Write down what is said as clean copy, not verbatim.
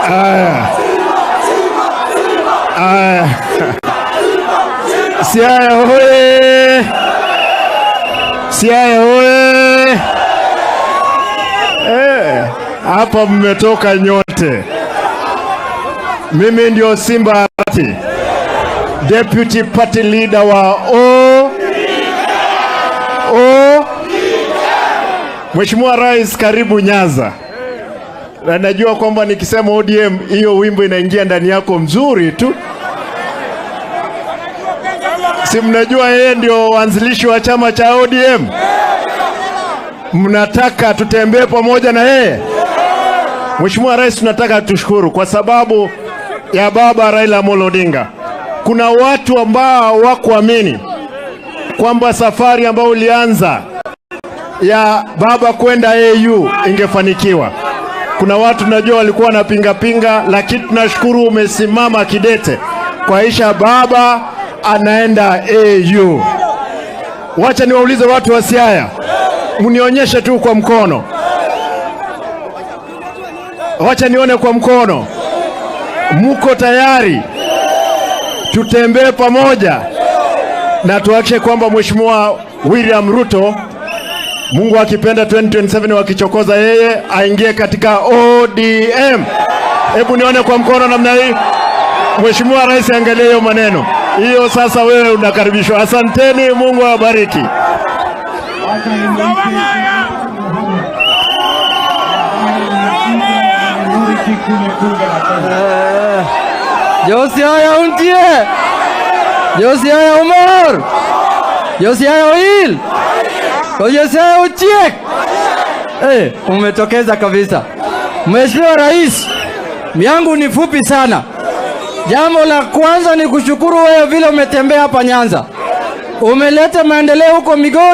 Aya. Aya. Siaya hoye! Siaya hoye! Eh, hapa mmetoka nyote. Mimi ndio Simba Arati, Deputy Party Leader wa O. Mheshimiwa Rais, karibu Nyanza. Na najua kwamba nikisema ODM hiyo wimbo inaingia ndani yako mzuri tu. Si mnajua yeye ndio waanzilishi wa chama cha ODM? Mnataka tutembee pamoja na yeye? Mheshimiwa Rais, tunataka tushukuru kwa sababu ya baba Raila Amolo Odinga. Kuna watu ambao hawakuamini kwamba safari ambayo ulianza ya baba kwenda AU ingefanikiwa. Kuna watu najua walikuwa wanapinga pinga, lakini tunashukuru umesimama kidete kuhakikisha baba anaenda AU. Wacha niwaulize watu wa Siaya, mnionyeshe tu kwa mkono, wacha nione kwa mkono, muko tayari tutembee pamoja na tuhakikishe kwamba Mheshimiwa William Ruto, Mungu akipenda, 2027 wakichokoza yeye aingie katika ODM. Hebu nione kwa mkono namna hii. Mheshimiwa Rais, angalia hiyo maneno hiyo. Sasa wewe unakaribishwa. Asanteni, Mungu awabariki. Wacha nimwite kule bunge la Kenya. Jo Siaya untie. Jo Siaya umor. Jo Siaya oil. Jo Siaya uchiek. Eh, umetokeza kabisa. Mheshimiwa Rais, yangu ni fupi sana. Jambo la kwanza ni kushukuru wewe vile umetembea hapa Nyanza. Umeleta maendeleo huko Migori.